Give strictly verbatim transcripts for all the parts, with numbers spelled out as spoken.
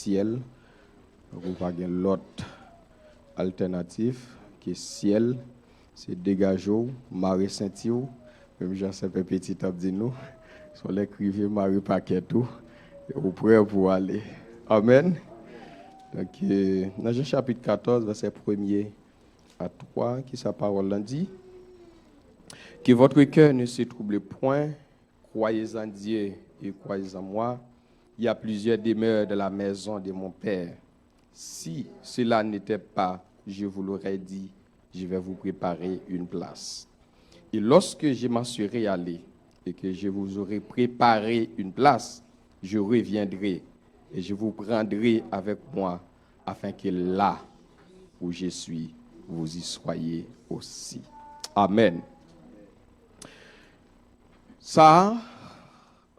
syèl. Donk, ou pa gen lòt altènatif ke syèl. Se degaje w, mare senti w. Menm jan Sè Pè Petit ap di nou, si w lè k rive, mare pakèt ou, e ou prè pou w ale. Amèn. Donk, e, nan Jan chapit katòz, vèsè premye a twa, ki sa pawòl lan di? Que votre cœur ne se trouble point, croyez en Dieu et croyez en moi. Il y a plusieurs demeures dans la maison de mon Père. Si cela n'était pas, je vous l'aurais dit, je vais vous préparer une place. Et lorsque je m'en serai allé et que je vous aurai préparé une place, je reviendrai et je vous prendrai avec moi, afin que là où je suis, vous y soyez aussi. Amèn. Sa a,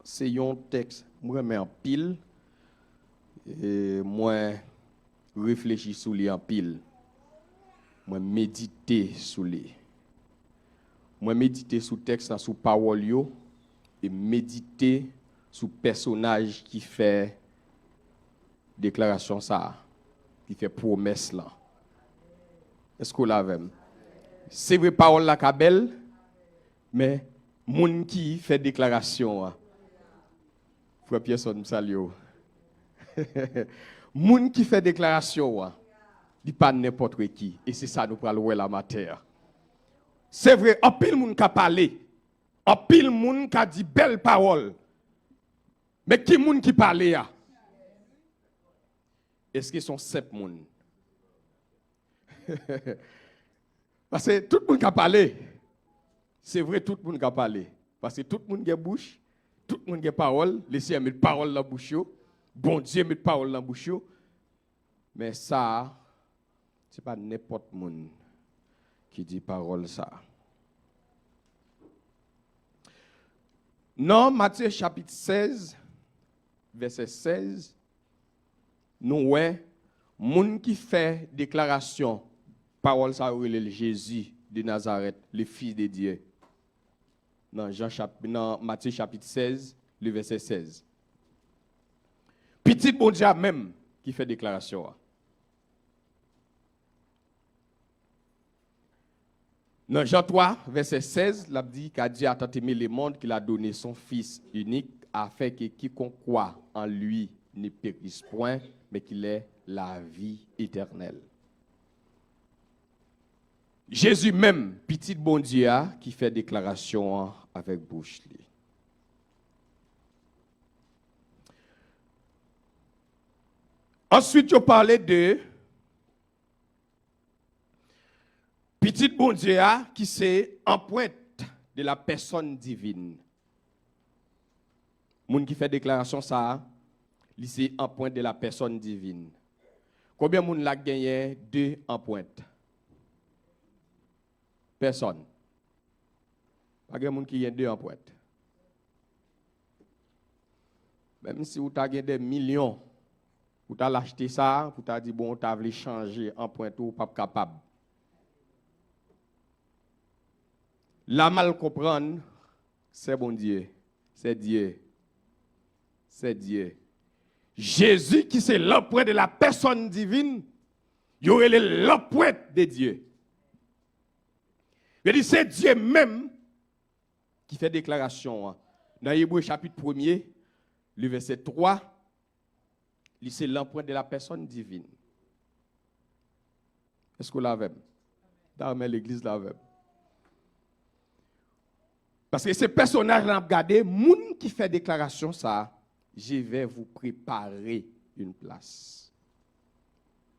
se yon tèks mwen renmen anpil. E mwen reflechi sou li anpil. Mwen medite sou li. Mwen medite sou tèks lan, sou pawòl yo, e medite sou pèsonaj ki fè deklarasyon sa a, ki fè pwomès lan. Èske w la avè m? Se vre, pawòl la ka bèl, men moun ki fè deklarasyon an, Frè Pyèsonn, m salye w. Moun ki fè deklarasyon an, li pa nenpòt ki, e se sa nou pral wè la maten an. Se vre, anpil moun ka pale, anpil moun ka di bèl pawòl, men ki moun ki pale a? Èske se yon senp moun? Paske tout moun ka pale. Se vre, tout moun ka pale. Paske tout moun gen bouch, tout moun gen pawòl. Lesenyè met pawòl nan bouch yo. Bondye met pawòl nan bouch yo. Men sa a, se pa nenpòt moun ki di pawòl sa a. Nan Matye chapit sèz, vèsè sèz, nou wè moun ki fè deklarasyon, pawòl sa yo rele l Jezi de Nazarèt, le Fils de Dieu. Nan Jan chap-, nan Matye chapit sèz, le vèsè sèz. Pitit Bondye a menm ki fè deklarasyon an. Nan Jan twa, vèsè sèz, l ap di, Car Dieu a tant aimé le monde qu'il a donné son Fils unique, afin que quiconque croit en lui ne périsse point, mais qu'il ait la vie éternelle. Jezi menm, Pitit Bondye a, ki fè deklarasyon an avèk bouch li. Answit, yo pale de Pitit Bondye a, ki se anpwent de la pèsòn divin. Moun ki fè deklarasyon sa a, li se anpwent de la pèsòn divin. Konbyen moun la k genyen de anpwent? Pèsòn. Pa gen moun ki gen de anpwent. Menm si ou ta gen de milyon, ou t al achte sa, pou ta di, bon, ou ta vle chanje anpwent ou, ou p ap kapab. La mal konprann, se Bondye, se Dye, se Dye. Jezi ki se lanprent de la pèsòn divin, yo rele l lanprent de Dye. Yo di se Dye menm ki fè deklarasyon an. Nan Ebre chapit premye, le vèsè twa, li se lanprent de la pèsòn divin. Èske w la avè m? M ta renmen legliz la avè m. Paske se pèsonaj la n ap gade, moun ki fè deklarasyon sa a, je vais vous préparer une place.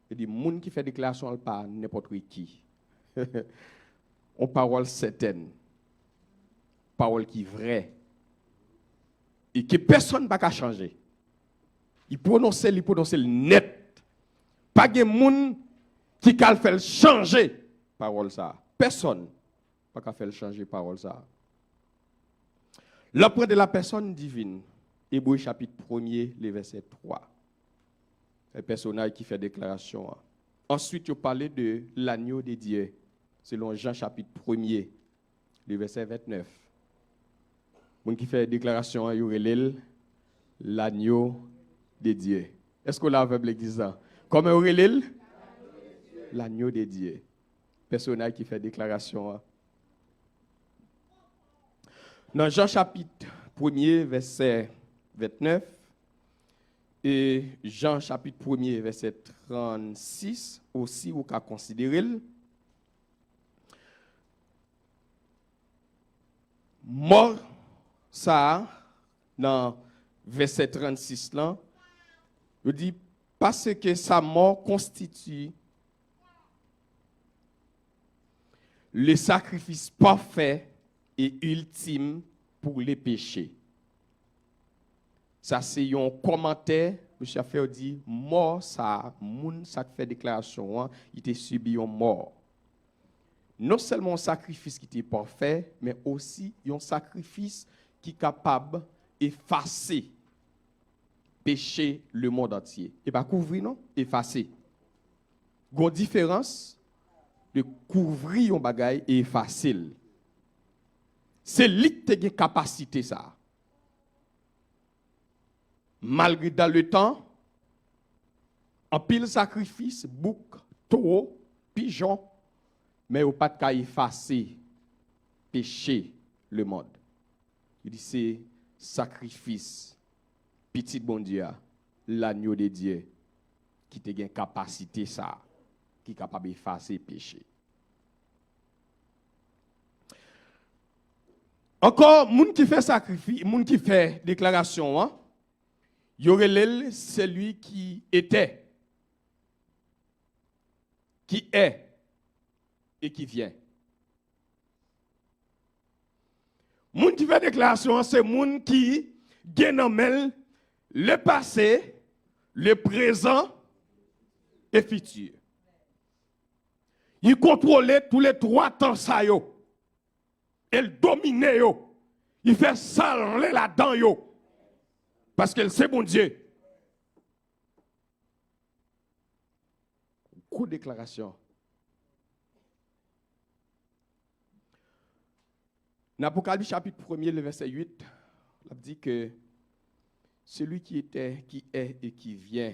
Li di, moun ki fè deklarasyon an pa nenpòt ki. Yon pawòl sètèn. Pawòl ki vrè. E ke pèsonn pa ka chanje. Li pwononse l, li pwononse l nèt. Pa gen moun ki ka al fè l chanje pawòl sa a. Pèsonn pa ka fè l chanje pawòl sa a. Lanprent de la pèsòn divin, Ebre chapit premye, le vèsè twa. Se pèsonaj ki fè deklarasyon an. Answit, yo pale de l'agneau de Dieu, selon Jan chapit premye, le vèsè vennèf. Moun ki fè deklarasyon an, yo rele l l'agneau de Dieu. Èske w la avè m, legliz la? Kòman yo rele l? L'agneau de Dieu. Pèsonaj ki fè deklarasyon an. Nan Jan chapit premye, vèsè vennèf, e Jan chapit premye, vèsè trannsis osi, ou ka konsidere l. Mò sa a, nan vèsè trannsis lan, yo di, parce que sa mort constitue le sacrifice parfait et ultime pour les péchés. Sa se yon kòmantè, mesye ap fè yo di, mò sa a, moun sa k fè deklarasyon an, li te sibi yon mò. Non sèlman yon sakrifis ki te pafè, men osi yon sakrifis ki kapab efase peche lemonn antye. E pa kouvri non, efase. Gon diferans de kouvri yon bagay e efase l. Se li k te gen kapasite sa a. Malgre dan le tan, anpil sakrifis, bouk, towo, pijon, men yo pa t ka efase peche lemonn. Li di se sakrifis Pitit Bondye a, l'agneau de Dieu, ki te gen kapasite sa a, ki kapab efase peche. Ankò, moun ki fè sakrifi, moun ki fè deklarasyon an, yo rele l celui qui était, qui est et qui vient. Moun ki fè deklarasyon an se moun ki gen nan men l le passé, le présent et futur. Li kontwole tou le twa tan sa yo. E l domine yo. Li fè sa l vle ladan yo. Paske l se Bondye. Gwo deklarasyon. Nan Apokalis chapit premye, le vèsè uit, l ap di ke celui qui était, qui est et qui vient,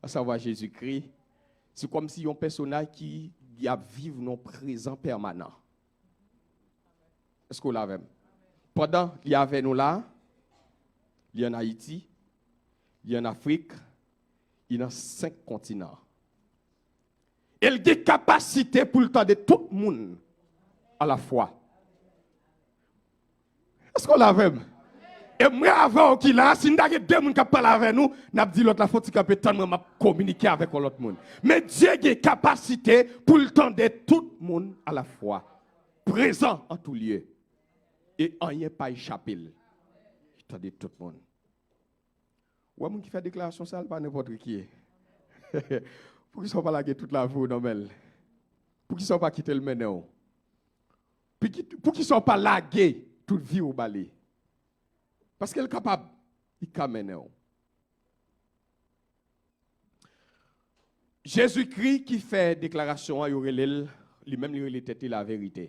à savoir Jésus-Christ, se kòmsi yon pèsonaj ki, ki ap viv nan prezan pèmanan. Èske w la avè m? Pandan li avè nou la, li ann Ayiti, li ann Afrik, li nan senk kontinan. E l gen kapasite pou l tande tout moun alafwa. Èske w la avè m? E mwen avè w ki la, si n ta gen de moun k ap pale avè nou, n ap di lòt la, fò w ti kanpe, tann mwen, m ap kominike avèk yon lòt moun. Men Dye gen kapasite pou l tande tout moun alafwa. Prezan an tou lye. E anyen pa echape l. Li tande tout moun. Ou wè moun ki fè deklarasyon sa, l pa nenpòt ki ye. Poukisa w pa lage tout lavi w nan men l? Poukisa w pa kite l mennen w? Pouki-, poukisa w pa lage tout vi w ba li? Paske l kapab, li ka mennen w. Jezikri ki fè deklarasyon an, yo rele l, li menm li rele tèt li laverite.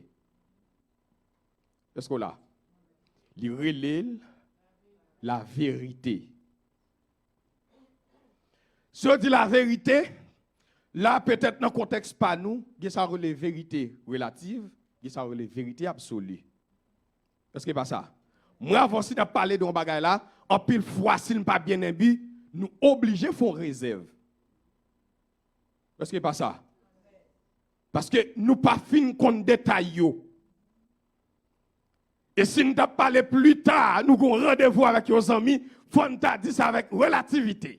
Èske w la? Li rele l laverite. Si yo di laverite, la petèt nan kontèks pa nou, gen sa yo rele verite relativ, gen sa yo rele verite absoli. Èske pa sa? Mwen avè w, si n ap pale de yon bagay la, anpil fwa, si n pa byen enbi, nou oblije fè yon rezèv. Èske pa sa? Paske nou pa fin konn detay yo. E si n t ap pale pli ta, nou gon randevou avèk yon zanmi, fò n ta di sa avèk relativite.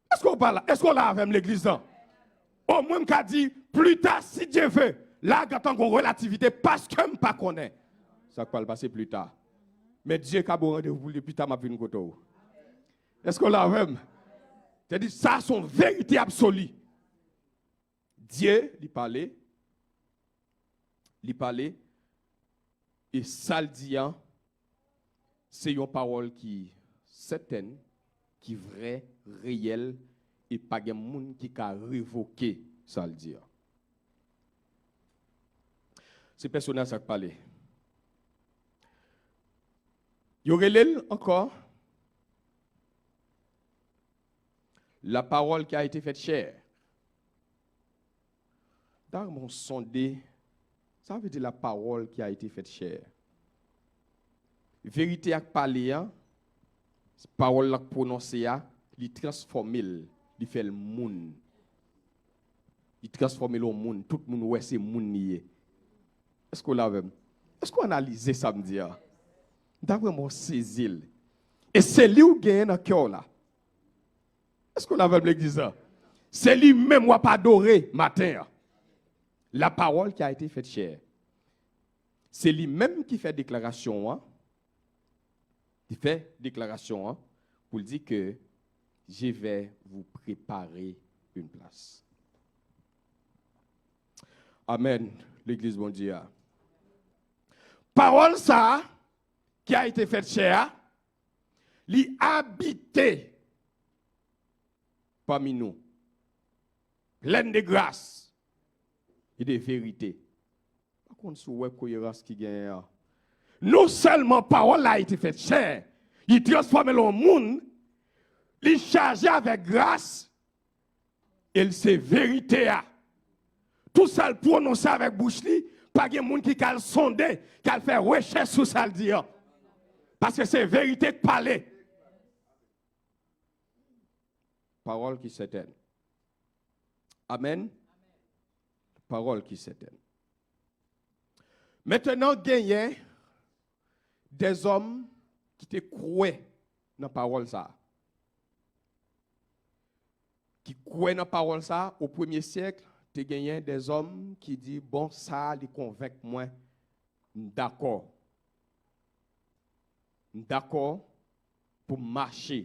Èske w pa la? Èske w la avè m, legliz lan? Omwen m ka di, pli ta, si Dye ve, la gentan gon relativite, paske m pa konnen sa k pral pase pli ta. Men Dye ka ba w randevou pou l di, pli ta, m ap vin kote w. Èske w la avè m? Sètadi, sa se yon verite absoli. Dye, li pale, li pale, e sa l di an, se yon pawòl ki sètèn, ki vrè, reyèl, e pa gen moun ki ka revoke sa l di an. Se pèsonaj sa k pale. Yo rele l ankò La parole qui a été faite chair. Dam, sonde, sa vle di la parole qui a été faite chair. Verite a k pale a, pawòl la k pwononse a, li transfòme l, li fè l moun. Li transfòme l an moun, tout moun wè se moun li ye. Èske w la avè m? Èske w analize sa m di a? M ta vrèman sezi l. E se li w genyen nan kè w la. Èske w la avè m, legliz la? Se li menm w ap adore maten an. La parole qui a été faite chair. Se li menm ki fè deklarasyon an. Li fè deklarasyon an pou l di ke je vais vous préparer une place. Amèn, legliz Bondye a. Pawòl sa a, ki a été faite chair a, li abite pami nou, pleine de grâce et de vérité. Pa konn si w wè koyerans ki genyen an. Non sèlman pawòl la été faite chair, li transfòme l an moun, li chaje avèk gras, e l se verite a. Tout sa l pwononse avèk bouch li, pa gen moun ki ka al sonde, ki al fè rechèch sou sa l di an. Paske se verite k pale. Pawòl ki sètèn. Amèn. Pawòl ki sètèn. Mentenan, genyen dèzòm ki te kwè nan pawòl sa a. Ki kwè nan pawòl sa a, o premye syèk, te genyen dèzòm ki di, bon, sa a, li konvenk mwen, m dakò. M dakò pou m mache.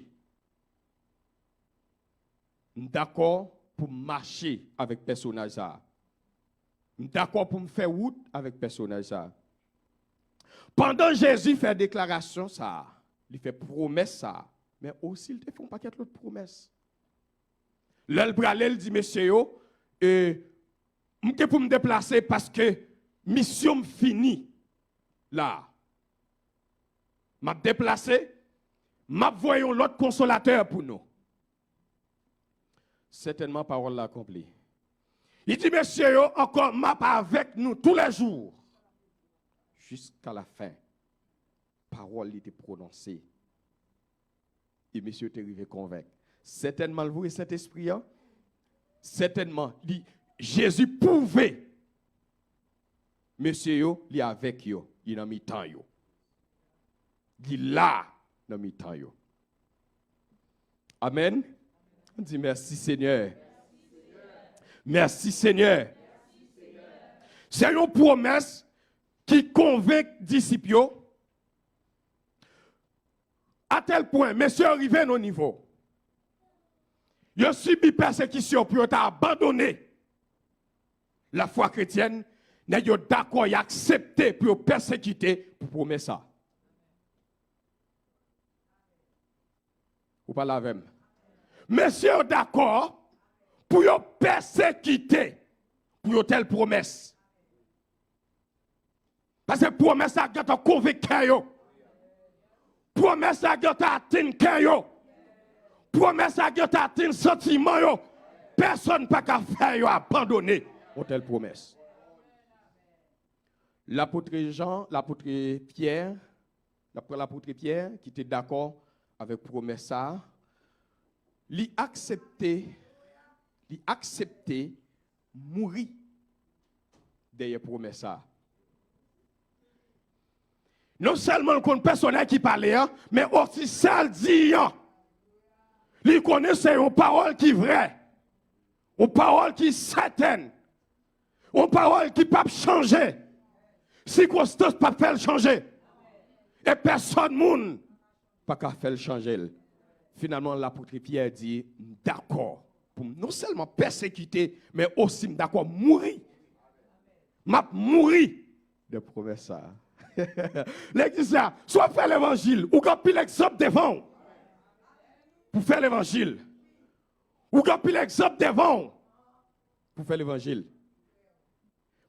M dakò pou m mache avèk pèsonaj sa a. M dakò pou m fè wout avèk pèsonaj sa a. Pandan Jezi fè deklarasyon sa a, li fè pwomès sa a, men osi l te fè yon pakèt lòt pwomès. Lè l prale, l di mesye yo, e, m gen pou m deplase paske misyon m fini la. M ap deplase, m ap voye yon lòt konsolatè pou nou. Sètènman, pawòl la akonpli. Li di mesye yo ankò, m ap avèk nou toulejou, jiska lafen. Pawòl li te pwononse. E mesye yo te rive konvenk. Sètènman, l voye Sentespri an. Sètènman, li, Jezi pwouve mesye yo, li avèk yo, li nan mitan yo. Li la nan mitan yo. Amèn. Ann di mèsi, Senyè. Mèsi, Senyè. Se yon pwomès ki konvenk disip yo. Atèl pwen, mesye yo rive nan nivo. Yo sibi pèsekisyon pou yo ta abandone lafwa kretyèn, nèg yo dakò, y aksepte pou yo pèsekite pou pwomès sa. Ou pale avè m? Mesye yo dakò pou yo pèsekite pou yon tèl pwomès. Paske pwomès la gentan konvenk kè yo. Pwomès la gentan atenn kè yo. Pwomès la gentan atenn santiman yo. Pèsonn pa ka fè yo abandone yon tèl pwomès. Lapot Jan, lapot Pyè, n ap pran lapot Pyè ki te dakò avèk pwomès sa a. Li aksepte, li aksepte mouri dèyè pwomès sa a. Non sèlman l konn pèsonaj ki pale an, men osi sa l di an. Li konnen se yon pawòl ki vrè, yon pawòl ki sètèn, yon pawòl ki p ap chanje. Sikonstans p ap fè l chanje. E pèsonn moun pa ka fè l chanje l. Finalman, lapot Pyè di, m dakò pou m non sèlman pèsekite, men osi m dakò mouri. M ap mouri de pwomès sa a. Legliz la, si w ap fè levanjil, ou gen anpil egzanp devan w pou fè levanjil. Ou gen anpil egzanp devan w pou fè levanjil.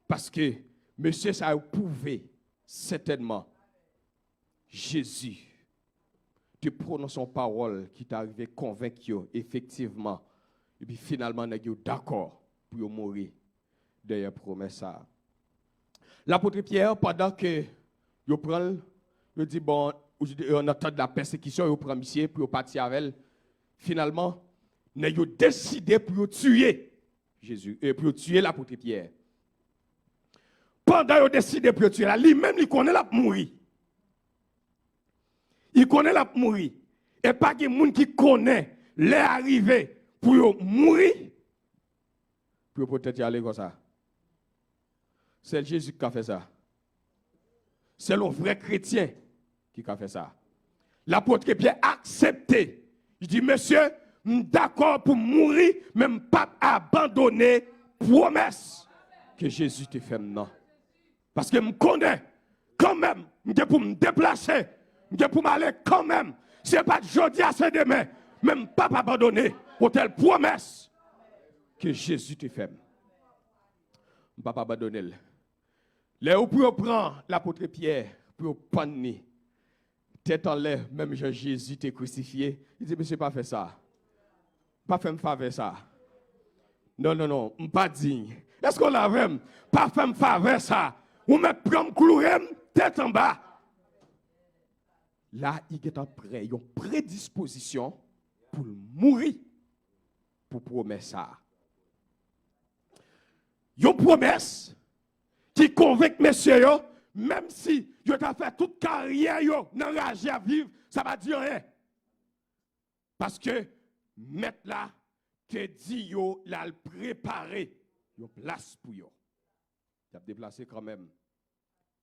Paske mesye sa yo pwouve sètènman Jezi te pwononse yon pawòl ki ta rive konvenk yo efektivman. Epi finalman, nèg yo dakò pou yo mouri dèyè pwomès sa a. Lapot Pyè, pandan ke yo pran l, yo di, bon, yo nan tan de la pèsekisyon, yo pran misye pou yo pati avè l. Finalman, nèg yo deside pou yo tiye Jezi, e pou yo tiye lapot Pyè. Pandan yo deside pou yo tiye la, li menm li konnen l ap mouri. Li konnen l ap mouri. E pa gen moun ki konnen lè a rive pou yo mouri, pou yo pote tèt yo ale konsa. Sèl Jezi ki ka fè sa. Sèl yon vrè kretyen ki ka fè sa. Lapot Pyè aksepte. Li di, mesye, m dakò pou m mouri, men m p ap abandone pwomès ke Jezi te fè m nan. Paske m konnen, kanmenm, m gen pou m deplase, m gen pou m ale kanmenm. Si se pa t jodi a, se demen, men m p ap abandone yon tèl pwomès ke Jezi te fè m. M p ap abandone l. Lè yo pou yo pran lapot Pyè, pou yo pann li, tèt anlè, menm jan Jezi te krisifye, li di, mesye, pa fè sa. Pa fè m favè sa. Non, non, non, m pa diy. Èske w la avè m? Pa fè m favè sa. Ou mèt pran m kloure m tèt anba. La, li gentan prè yon predispozisyon pou l mouri pou pwomès sa a. Yon pwomès ki konvenk mesye yo, menm si yo ta fè tout karyè yo nan raje ap viv, sa pa di anyen. Paske Mèt la te di yo l al prepare yon plas pou yo. Y ap deplase kanmenm.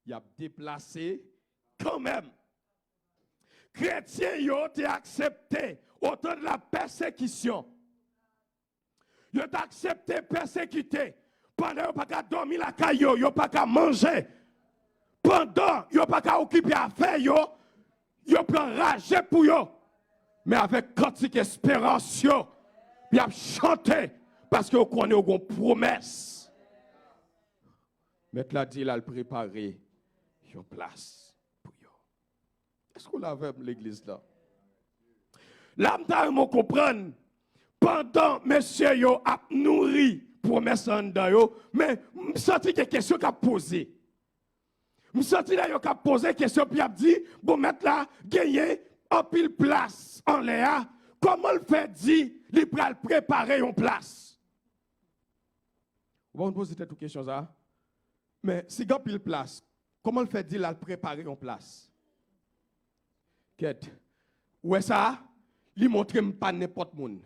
Y ap deplase kanmenm. Kretyen yo te aksepte otan de la pèsekisyon. Yo te aksepte pèsekite pandan yo pa ka dòmi lakay yo, yo pa ka manje, pandan yo pa ka okipe afè yo, yo pran raje pou yo. Men avèk kantik esperans yo, y ap chante paske yo konnen yo gon pwomès. Mèt la di l al prepare yon plas pou yo. Èske w la avè m, legliz la? La, m ta renmen w konprann, pandan mesye yo ap nouri pwomès la anndan yo, men m santi gen kesyon k ap poze. M santi nèg yo k ap poze kesyon, pi y ap di, bon, mèt la genyen anpil plas anlè a, kòman l fè di li pral prepare yon plas? Ou pa konn poze tèt ou kesyon sa a? Men si gen anpil plas, kòman l fè di l al prepare yon plas? Kèt, ou wè sa a? Li montre m pa nenpòt moun.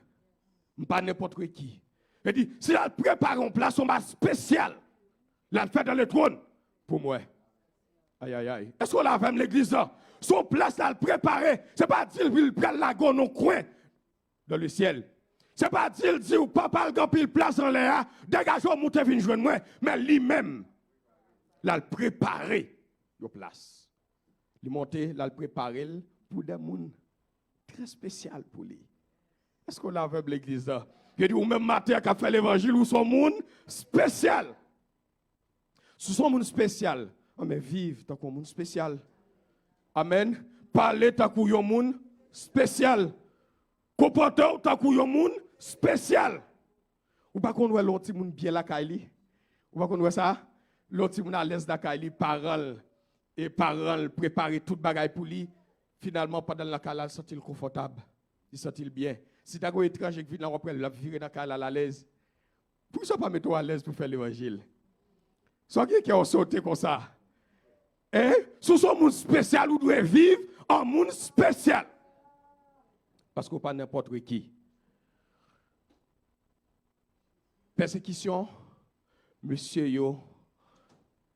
M pa nenpòt ki. Li di, si l al prepare yon plas, yon bagay espesyal, l al fè dan le twòn pou mwen. Ayayay. Èske w la avè m, legliz la? Se yon plas l al prepare. Se pa di l pral lage w nan kwen dans le ciel. Se pa di l di w, papa, l gen anpil plas anlè a, degaje w, moute vin jwenn mwen. Men li menm, l al prepare yon plas. Li monte, l al prepare l pou de moun trè espesyal pou li. Èske w la avè m, legliz la? Yo di, ou menm maten an k ap fè levanjil, ou se yon moun espesyal. Si w se yon moun espesyal, anben, viv tankou yon moun espesyal. Amèn. Pale tankou yon moun espesyal. Konpòte w tankou yon moun espesyal. Ou pa konn wè lè yon timoun byen lakay li? Ou pa konn wè sa? Lè yon timoun alèz lakay li, paran l, e paran l prepare tout bagay pou li, finalman, pandan l lakay la, l santi l konfòtab. Li santi l byen. Si ta gen yon etranje k vin la, w ap wè l ap vire nan kay la, l alèz. Poukisa w pa mete w alèz pou fè levanjil? Sa w gen kè w sote konsa? Hein? Si w se yon moun espesyal, ou dwe viv an moun espesyal. Paske w pa nenpòt ki. Pèsekisyon, mesye yo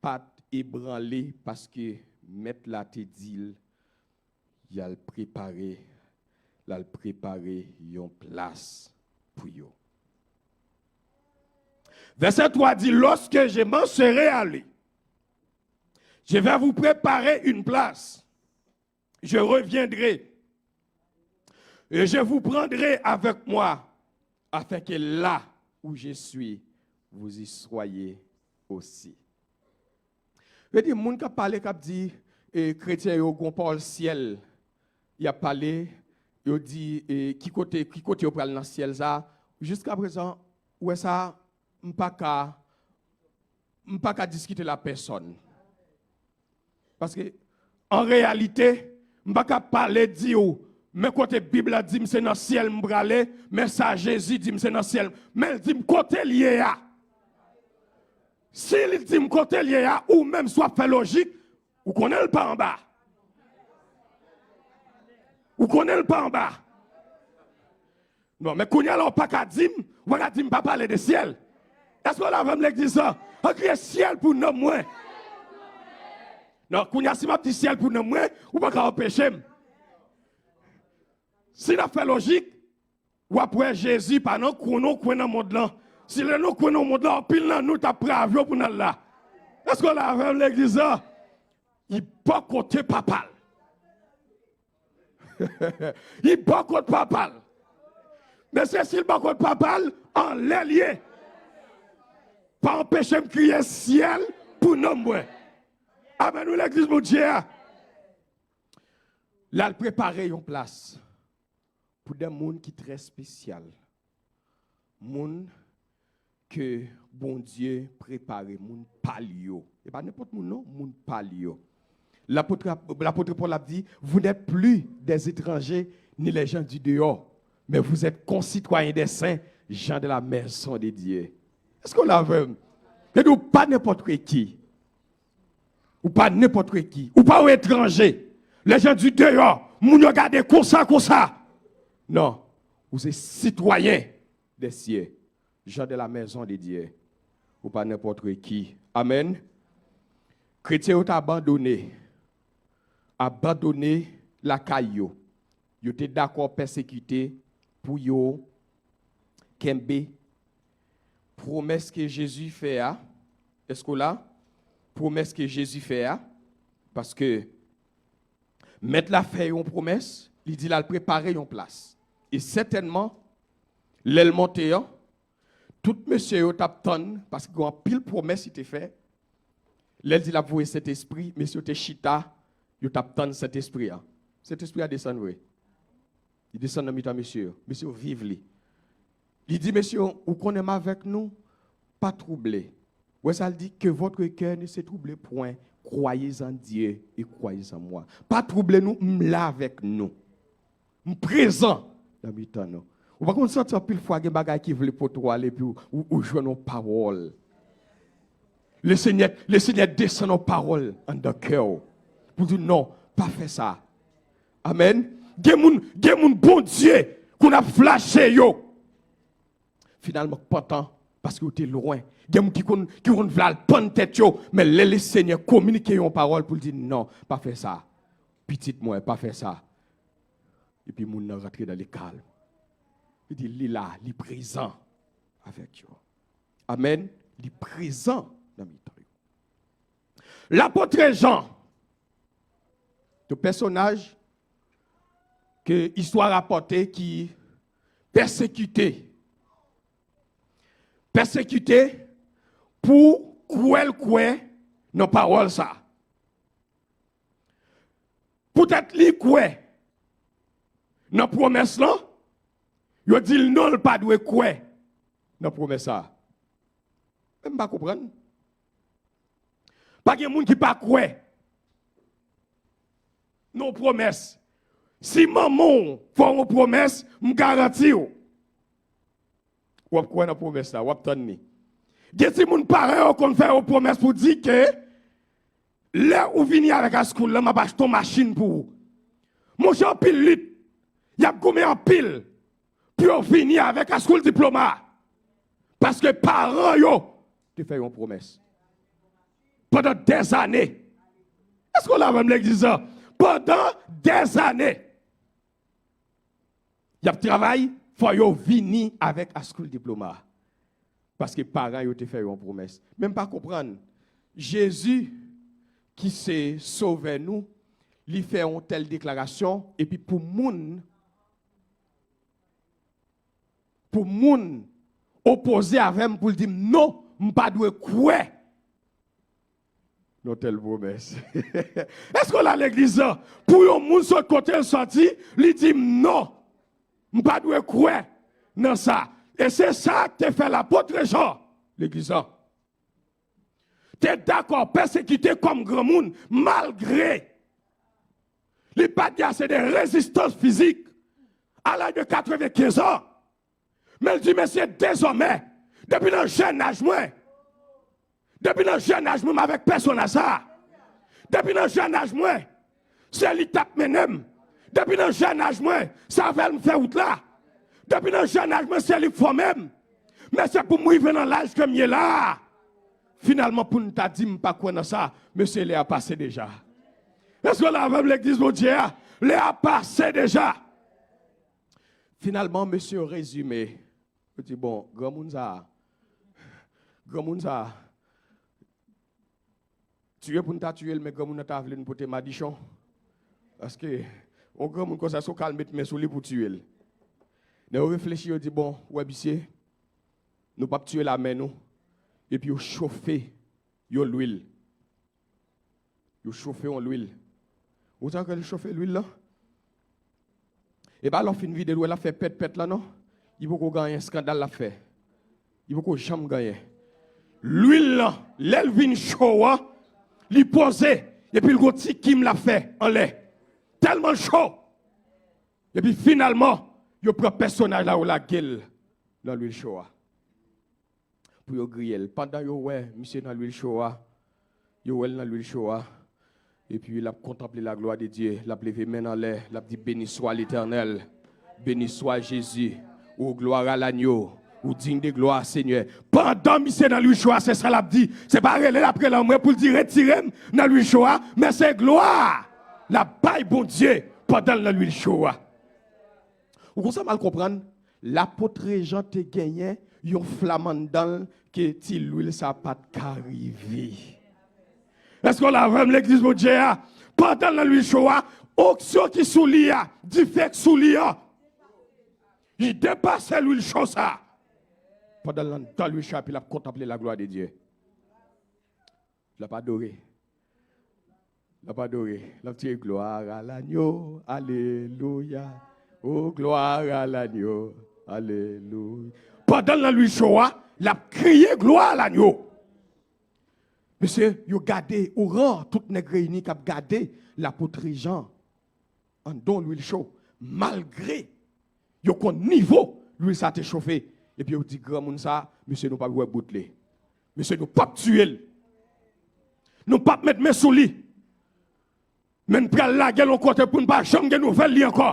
pa t ebranle paske Mèt la te di l, y al prepare, l al prepare yon plas pou yo. Vèsè twa di, lorsque je m'en serai allé, je vais vous préparer une place. Je reviendrai et je vous prendrai avec moi, afin que là où je suis, vous y soyez aussi. Vle di, moun k ap pale, k ap di, e, kretyen yo gon pawòl syèl, y ap pale, yo di, e, ki kote, ki kote yo pral nan syèl sa. Jiskaprezan, ou wè sa, m pa ka, m pa ka diskite l a pèsòn. Paske, an reyalite, m pa ka pale di w, men kote Bib la di m se nan syèl m prale, men sa Jezi di m se nan syèl. Men l di m kote l ye a. Si li di m kote l ye a, ou menm si w ap fè lojik, ou konnen l pa anba. Ou konnen l pa anba. Non, men kounye a la, ou pa ka di m, ou pa ka di m pa pale de syèl. Èske w la avè m legliz la? An kriye syèl pou nanm mwen. Non, kounye a, si m ap di syèl pou nanm mwen, ou pa ka anpeche m. Si n ap fè lojik, w ap wè Jezi pa nan kwen, nan kwen nan mond lan. Si l nan kwen nan mond lan, anpil nan nou t ap pran avyon pou n al la. Èske w la avè m legliz la? Li bò kote papa l. Li bò kot papa l. Mesye, si l bò kot papa l, anlè l ye. Pa anpeche m kriye syèl pou nanm mwen. Amèn, wi, legliz Bondye a. L al prepare yon plas pou de moun ki trè espesyal. Moun ke Bondye prepare, moun pa l yo. E pa nenpòt moun non, moun pa l yo. Lapot, lapot Pòl ap di, vous n'êtes plus des étrangers ni les gens du dehors, mais vous êtes concitoyens des saints, gens de la maison de Dieu. Èske w la avè m? Li di w pa nenpòt ki. Ou pa nenpòt ki. Ou pa yon etranje. Les gens du dehors, moun yo gade konsa, konsa. Non. Ou se sitwayen des cieux. Gens de la maison de Dieu. Ou pa nenpòt ki. Amèn. Kretyen yo t abandone. Abandone lakay yo. Yo te dakò pèsekite pou yo kenbe pwomès ke Jezi fè a. Èske w la? Pwomès ke Jezi fè a. Paske Mèt la fè yon pwomès, li di l al prepare yon plas. E sètènman, lè l monte an, tout mesye yo t ap tann, paske gen anpil pwomès li te fè. Lè l di l ap voye Sentespri, mesye yo te chita, yo t ap tann Sentespri a. Sentespri a desann vre. Li desann nan mitan mesye yo. Mesye yo viv li. Li di mesye yo, ou konnen m avèk nou, pa twouble. Wè sa l di, que votre cœur ne se trouble point, croyez en Dieu et croyez en moi. Pa twouble nou, m la avèk nou. M prezan nan mitan nou. Ou pa konn santi anpil fwa gen bagay ki vle pote w ale, epi ou, ou, ou jwenn yon pawòl. Le Senyè, le Senyè desann yon pawòl anndan kè w. Pou di non, pa fè sa. Amèn. Gen moun, gen moun Bondye konn ap flache yo. Finalman, k pantan, paske yo te lwen. Gen moun ki konn, ki konn vle al pann tèt yo, men lè le Senyè kominike yon pawòl pou l di non, pa fè sa. Pitit mwen, pa fè sa. Epi moun nan rantre nan lekalm. Li di li la, li prezan avèk yo. Amèn. Li prezan nan mitan yo. Lapot Jan, de pèsonaj ke istwa rapòte ki pèsekite. Pèsekite pou kwè l kwè nan pawòl sa. Poutèt li kwè nan pwomès lan, yo di l non, l pa dwe kwè nan pwomès sa. Men m pa konprann. Pa gen moun ki pa kwè nan yon pwomès. Si manman w fè w yon pwomès, m garanti w, w ap kwè nan pwomès la, w ap tann li. Gen timoun paran yo konn fè yo pwomès pou di ke lè ou vini avèk high school lan, m ap achte yon machin pou ou. Monchè, anpil lit, y ap goumen anpil pou yo vini avèk high school diploma. Paske paran yo te fè yon pwomès. Pandan dèzane. Èske w la avè m legliz la? Pandan dèzane. Y ap travay, fò yo vini avèk high school diploma. Paske paran yo te fè yo yon pwomès. Men m pa konprann. Jezi, ki se Sovè nou, li fè yon tèl deklarasyon, epi pou moun, pou moun opoze avè m, pou l di m non, m pa dwe kwè. Non, tèl pwomès. Èske w la legliz la? Pou yon moun sot kote l sòti, li di m non. M pa dwe kwè nan sa. E se sa k te fè lapot Jan, legliz la, te dakò pèsekite kòm granmoun, malgre li pa t gen ase de rezistans fizik a laj de katrevenkenz an. Men l di, mesye, dezòmè, depi nan jèn aj mwen, depi nan jèn aj mwen, m avèk pèsonaj sa a. Depi nan jèn aj mwen, se li k t ap mennen m. Depi nan jèn aj mwen, se avè l m fè wout la. Depi nan jèn aj mwen, se li k fòme m. Men se pou m rive nan laj ke m ye la a. Finalman, pou n ta di m pa kwè nan sa, mesye, lè a pase deja. Èske w la avè m, legliz Bondye a? Lè a pase deja. Finalman, mesye yo rezime. Yo di, bon, granmoun sa a, granmoun sa a, tiye pou n ta tiye l, men granmoun nan ta vle n pote madichon. Paske, yon granmoun konsa, si w ka al met men sou li pou tiye l. Lè yo reflechi, yo di, bon, ou wè, misye, nou p ap tiye l a men nou. Epi yo chofe yon lwil. Yo chofe yon lwil. Ou sa ke l chofe lwil lan? E pa lè w fin vide l, w wè l ap fè pèt pèt lan, non. Li poko gen anyen, eskandal l ap fè. Li poko janm gen anyen. Lwil lan, lè l vin cho an, li poze, epi l gon ti kim l ap fè anlè. Tèlman l cho. Epi finalman, yo pran pèsonaj la, yo lage l nan lwil cho a. Pou yo griye l. Pandan yo wè misye nan lwil cho a, yo wè l nan lwil cho a, epi l ap kontanple la glwa de Dye, l ap leve men l anlè, l ap di, béni soit l'Éternel, béni soit Jésus, ô gloire à l'agneau, ou digne de gloire, Seigneur. Pandan misye nan lwil cho a, se sa l ap di. Se pa rele l ap rele anmwe pou l di, retire m nan lwil cho a, men se glwa l ap bay Bondye pandan l nan lwil cho a. Ou konsa m al konprann, lapot Jan te genyen yon flam anndan l ke ti lwil sa pa t ka rive. Èske w la avè m, legliz Bondye a? Pandan l nan lwil cho a, onksyon ki sou li a, dife k sou li an, li depase lwil cho sa. Pandan l anndan lwil cho a, epi l ap kontanple la glwa de Dye. L ap adore. L ap adore. L ap di, gloire à l'agneau, alelouya. Oh, gloire à l'agneau, alelouya. Pandan l nan lwil cho a, l ap kriye, gloire à l'agneau. Mesye, yo gade, o ran, tout nèg reyini k ap gade lapot Jan anndan lwil cho, malgre yo konn nivo lwil sa te chofe, epi yo di granmoun sa, mesye, nou p ap wè bout li. Mesye, nou p ap tiye l. Nou p ap met men sou li. Men n pral lage l yon kote pou n pa janm gen nouvèl li ankò.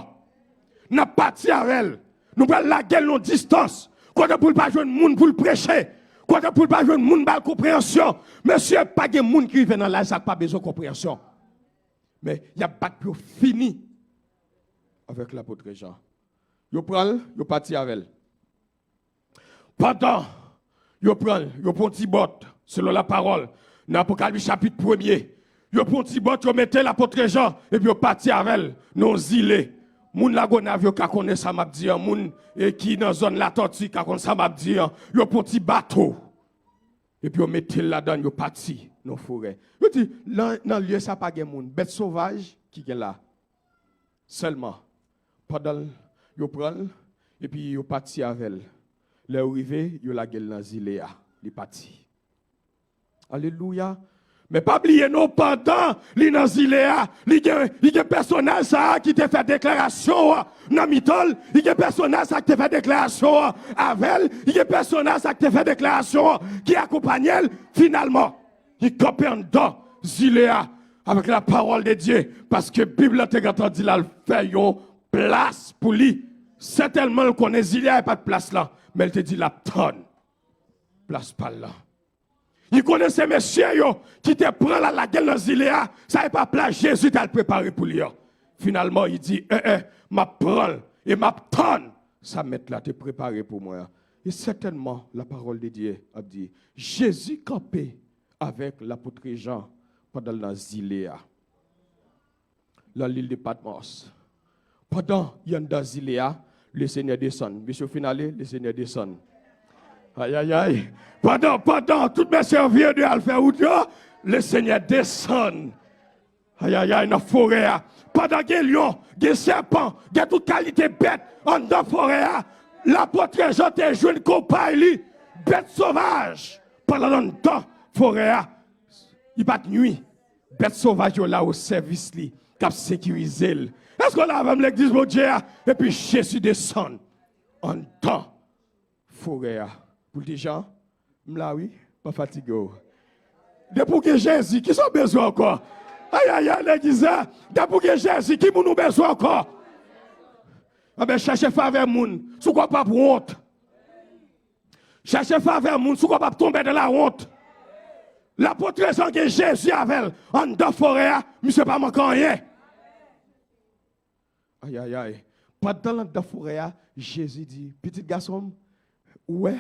N ap pati avè l. Nou pral lage l yon distans, kote pou l pa jwenn moun pou l preche, kote pou l pa jwenn moun ba l konpreyansyon. Mesye, pa gen moun ki rive nan laj sa k pa bezwen konpreyansyon. Men, y ap bat pou yo fini avèk lapot Jan. Yo pran l, yo pati avè l. Pandan yo pran l, yo pran ti bòt, selon lapawòl, nan Apokalips chapit premye, yo pran ti bòt, yo mete lapot Jan, epi yo pati avè l nan yon zile. Moun Lagonav yo ka konnen sa m ap di an, moun, e, ki nan zòn Latòti ka konn sa m ap di an. Yo pran ti bato, epi yo mete l ladan l, yo pati nan forè. Yo di, nan, nan lye sa pa gen moun, bèt sovaj ki gen la. Sèlman, pandan l, yo pran l, epi yo pati avè l. Lè yo rive, yo lage l nan zile a. Li pati. Alelouya. Men pa bliye non, pandan li nan zile a, li gen, li gen pèsonaj sa a ki te fè deklarasyon an nan mitan l, li gen pèsonaj sa a ki te fè deklarasyon an avè l, li gen pèsonaj sa a ki te fè deklarasyon an ki akonpanye l. Finalman, li kanpe anndan zile a avèk lapawòl de Dye, paske Bib la te gentan di l al fè yon plas pou li. Sètènman, l konnen zile a e pa t plas lan, men l te di l ap tann plas pa l lan. Li konnen se mesye yo ki te pran l al lage l nan zile a, sa e pa plas Jezi t al prepare pou li an. Finalman, li di, en, en, m ap pran l e m ap tann sa Mèt la te prepare pou mwen an. E sètènman, lapawòl de Dye ap di, Jezi kanpe avèk lapot Jan pandan l nan zile a, nan lil de Patmòs. Pandan y anndan zile a, Lesenyè desann. Mesye yo fin ale, Lesenyè desann. Ayayay. Pandan, pandan tout mesye yo vire de al fè wout yo, Lesenyè desann, ayayay, nan forè a. Pandan gen lyon, gen sèpan, gen tout kalite bèt anndan forè a, lapot Jan te jwenn konpay li, bèt sovaj, pandan l anndan forè a, li pa t nwi. Bèt sovaj yo la o sèvis li, k ap sekirize l. Èske w la avè m, legliz Bondye a? Epi Jezi desann anndan forè a. Pou l di, Jan, m la wi, pa fatige w. Depi w gen Jezi, kisa w bezwen ankò? Ayayay, legliz la, depi w gen Jezi, ki moun ou bezwen ankò? Anben, chèche favè moun, si w kwè w p ap wont. Chèche favè moun, si w kwè w p ap tonbe nan lawont. Lapot Jan gen Jezi avè l anndan forè a, misye pa manke anyen. Ayayay. Pandan l anndan forè a, Jezi di, pitit gason m, ou wè,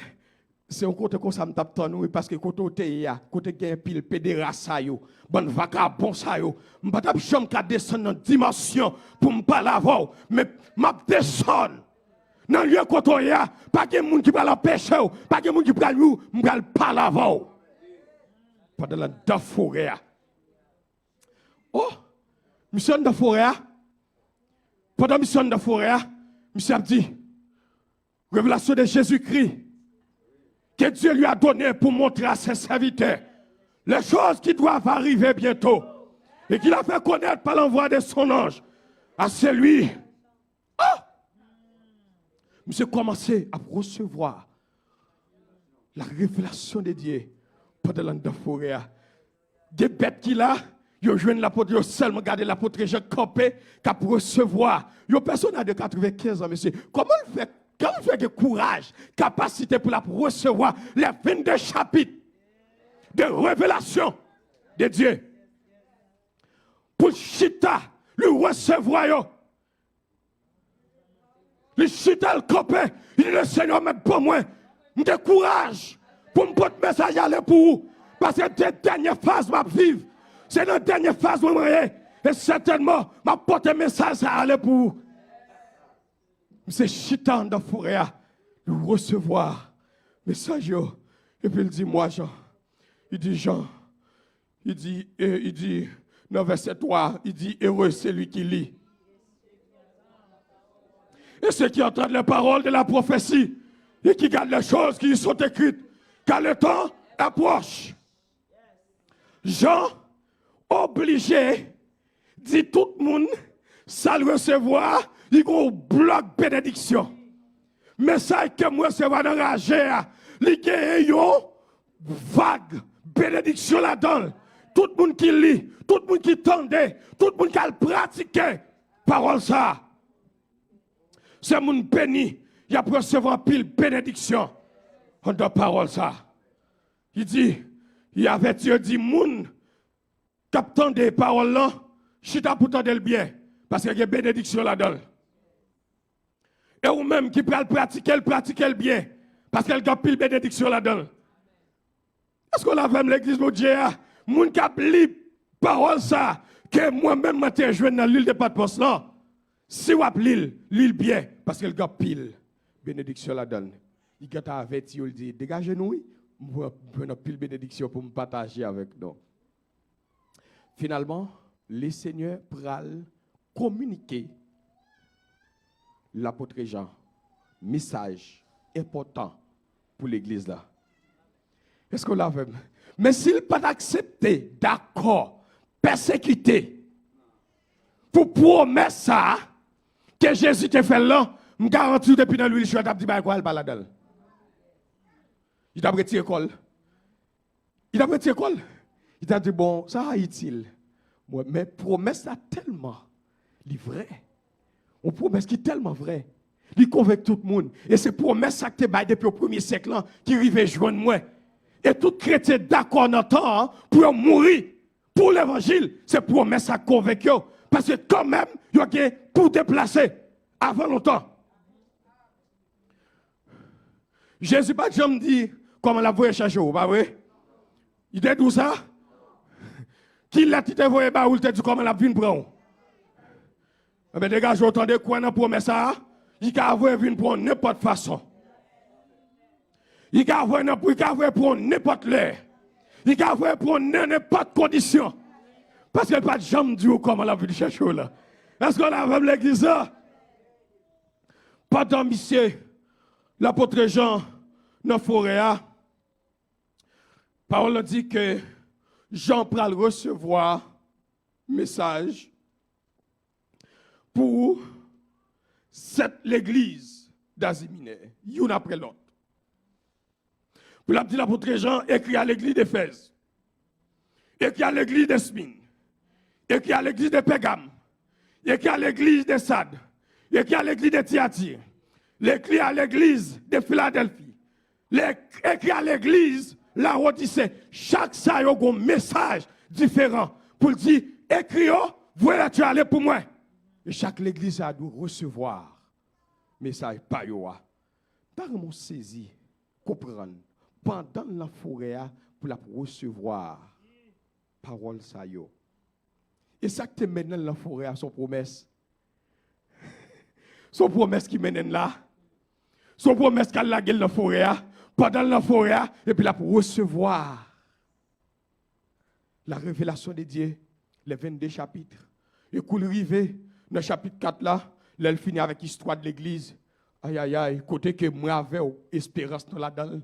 se yon kote konsa m t ap tann ou, wi, paske kote w te ye a, kote gen anpil pedera sa yo, bann vakabon sa yo, m pa t ap janm ka desann nan dimansyon pou m pale avè w, men m ap desann nan lye kote w ye a, pa gen moun ki pral anpeche w, pa gen moun ki pral nwi w, m pral pale avè w. Pandan l anndan forè a. Oh! Misye anndan forè a. Pandan misye anndan forè a, misye ap di, révélation de Jésus-Christ que Dieu lui a donné pour montrer à ses serviteurs les choses qui doivent arriver bientôt et qu'il a fait connaître par l'envoi de son ange à celui. Ah! Misye kòmanse ap resevwa la révélation de Dieu pandan l anndan forè a. Gen bèt ki la, yo jwenn lapot, yo sèlman gade lapot Jan kanpe, k ap resevwa. Yon pèsonaj de katrevenkenz an, mesye, kòman l fè, kòman l fè gen kouraj, kapasite pou l ap resevwa les vingt-deux chapitres de révélation de Dieu? Pou l chita, li resevwa yo. Li chita, l kanpe, li di, Lesenyè, ou mèt ban mwen, m gen kouraj pou m pote mesaj ale pou ou, paske se dènye faz m ap viv, se nan dènye faz mwen mwen ye, e sètènman, m ap pote mesaj sa ale pou ou. Misye chita anndan forè a, li resevwa mesaj yo, epi l di, mwa Jan, li di, Jan, Li di, e, li di, nan vèsè twa, li di, heureux celui qui lit et ceux qui entendent les paroles de la prophétie et qui gardent les choses qui y sont écrites, car le temps est proche. Jan oblije di tout moun sa l resevwa, li gon blòk benediksyon. Mesaj ke m resevwa nan raje a, li genyen yon vag benediksyon ladan l. Tout moun ki li, tout moun ki tande, tout moun k al pratike pawòl sa a, se moun beni, y ap resevwa anpil benediksyon anndan pawòl sa a. Li di, li avèti yo, di moun k ap tande pawòl lan, chita pou tande l byen, paske gen benediksyon ladan l. E ou menm ki pral pratike l, pratike l byen, paske l gen anpil benediksyon ladan l. Èske w la avè m, legliz Bondye a? Moun k ap li pawòl sa a, ke mwen menm mwen te jwenn nan L'Île de Patmos lan, si w ap li l, li l byen, paske l gen anpil benediksyon ladan l. Li gentan avèti yo, l di, degaje nou wi, mwen, mwen anpil benediksyon pou m pataje avèk nou. Finalman, Lesenyè pral kominike lapot Jan mesaj enpòtan pou legliz la. Èske w la avè m? Men si l pa t aksepte, dakò, pèsekite pou pwomès sa a ke Jezi te fè l lan, m garanti w depi nan lwil chwa t ap di bagay kwa l pa ladan l. Li t ap retire kò l. Li t ap retire kò l. Li t ap di, bon, sa a itil mwen. Men pwomès la tèlman, li vrè. Yon pwomès ki tèlman vrè. Li konvenk tout moun. E se pwomès sa k te bay depi o premye syèk lan ki rive jwenn mwen. E tout kretyen dakò nan tan an pou yo mouri pou levanjil. Se pwomès sa k konvenk yo. Paske kanmenm, yo gen pou deplase avan lontan. Jezi pa t janm di kòman l ap voye chèche w, pa vre? Li te di w sa? Ki lèt li te voye ba ou, li te di kòman l ap vin pran w? Enben, degaje w, tande, kwè nan pwomès sa a, li ka voye vin pran w nenpòt fason. Li ka voye nan, li ka voye pran w nenpòt lè. Li ka voye pou w nan nenpòt kondisyon. Paske l pa t janm di w kòman l ap vin chèche w la. Èske w la avè m, legliz la? Pandan misye, lapot Jan, nan forè a, pawòl la di ke Jan pral resevwa mesaj pou sèt legliz d'Azi Minè, youn apre lòt. Pou l ap di lapot Jan, ekri a legliz d'Efèz, ekri a legliz d'Esmin, ekri a legliz de Pègam, ekri a legliz de Sad, ekri a legliz de Tiyatir, ekri a legliz de Filadèlfi, ekri a legliz Lawodise. Chak sa yo gon mesaj diferan pou l di, ekri yo, voye lèt yo ale pou mwen. E chak legliz sa a dwe resevwa mesaj pa yo a. M ta renmen w sezi, konprann, pandan l nan forè a, pou l ap resevwa pawòl sa yo. E sa k te mennen l nan forè a, se yon pwomès. Se yon pwomès ki mennen l la. Se yon pwomès k al lage l nan forè a. Pandan l nan forè a, epi l ap resevwa la révélation de Dieu, les vingt-deux chapitres. E kou l rive nan chapit kat la, lè l fini avèk istwa de legliz, ayayay, kote ke mwen avè w, esperans nou ladan l,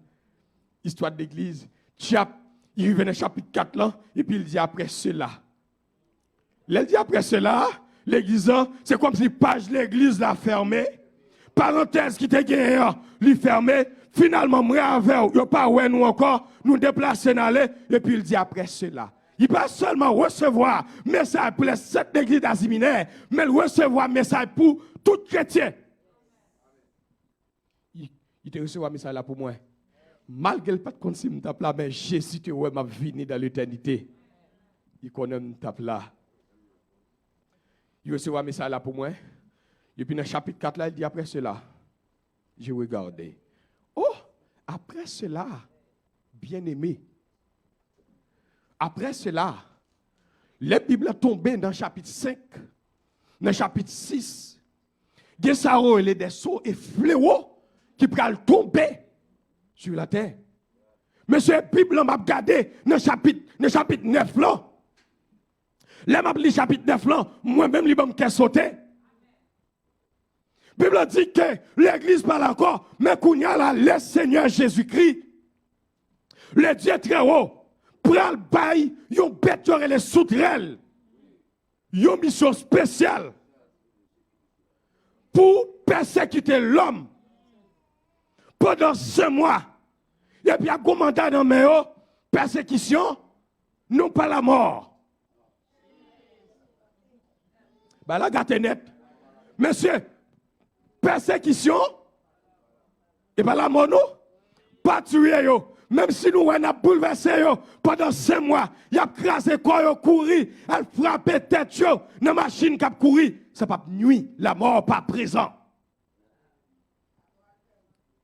istwa de legliz, tchap, li rive nan chapit kat lan, epi l di, après cela. Lè l di, après cela, legliz lan, se kòmsi paj legliz la fèmen, parantèz ki te genyen an, li fèmen. Finalman, mwen avè w, yo pa wè nou ankò, nou deplase n ale, epi l di, après cela. Li pa sèlman resevwa mesaj pou lè sèt legliz Azi Minè, men l resevwa mesaj pou tout kretyen. Li, li te resevwa mesaj la pou mwen. Malgre l pa t konn si m t ap la, men Jezi te wè m ap vini dans l'éternité. Li konnen m t ap la. Li resevwa mesaj la pou mwen. Epi nan chapit kat la, li di, après cela, j'ai regardé. Oh, après cela, bien-aimé. Après cela, lè Bib la tonbe nan chapit senk, nan chapit sis, gen sa yo rele des sceaux et fléaux ki pral tonbe sur la terre. Mesye, Bib lan m ap gade nan chapit, nan chapit nèf lan. Lè m ap li chapit nèf lan, mwen menm li ban m kè sote. Bib la di ke legliz pa la ankò, men kounye a la, le Senyè Jezikri, le Dye trè wo, pral bay yon bèt yo rele soutrèl, yon misyon espesyal pou pèsekite lòm pandan senk mwa. Epi ap gon manda nan men yo, pèsekisyon, non pa lamò. Bagay la gate nèt. Mesye, pèsekisyon, e pa lamò non. Pa tiye yo. Menm si nou wè n ap boulvèse yo pandan senk mwa, y ap kraze kò yo, kouri, al frape tèt yo nan machin k ap kouri, sa p ap nwi. Lamò pa prezan.